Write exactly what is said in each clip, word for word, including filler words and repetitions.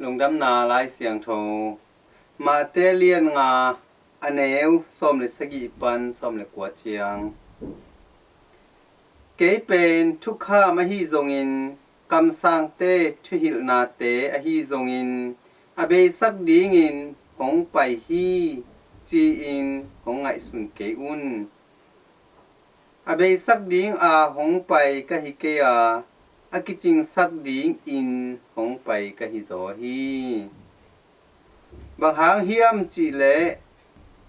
Lungdamna Lai Siangtho, Mate lian nga, a neu sawm le sagih pan sawm le kua ciang. Kei pen thukham ahi zongin, kamsangte thuhilhnate ahi zongin, a beisak dingin hong pai hi, ci-in hong ngaihsun kei un. A beisak dinga hong pai ka hi kei a, a kicingsak dingin hong pai ka hi zaw hi. Bang hang hiam cihleh,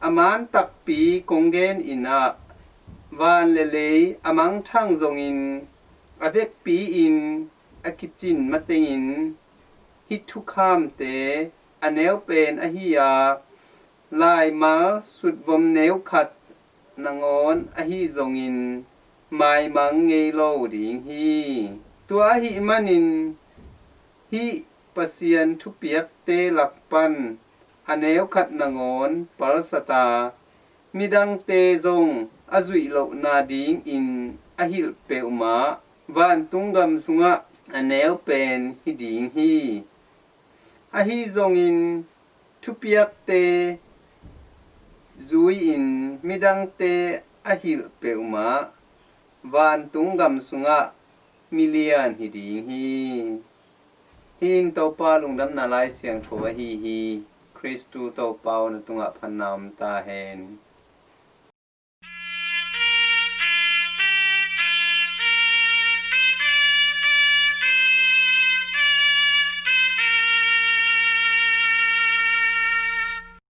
a man takpi kong gen in ah, van le lei a mangthang zongin, a vekpi-in a kicin matengin, hih thukhamte a neu pen ahi a, laimal sutvom neu khat nangawn ahi zongin, maimang ngei lo ding hi. Tua ahih manin, hih Pasian thupiakte lak pan a neu khat nangawn palsat a, midangte zong a zuih lohna dingin a hilh peuhmah vantung gam sungah a neu pen hi ding hi. Ahi zongin, thupiakte zui-in midangte a hilh peuhmah vantung gam sungah milian hi ding hi. Hih in Topa Lungdamna Lai Siangtho ahi hi. Khristu Topa aw, na tungah phatna om ta hen.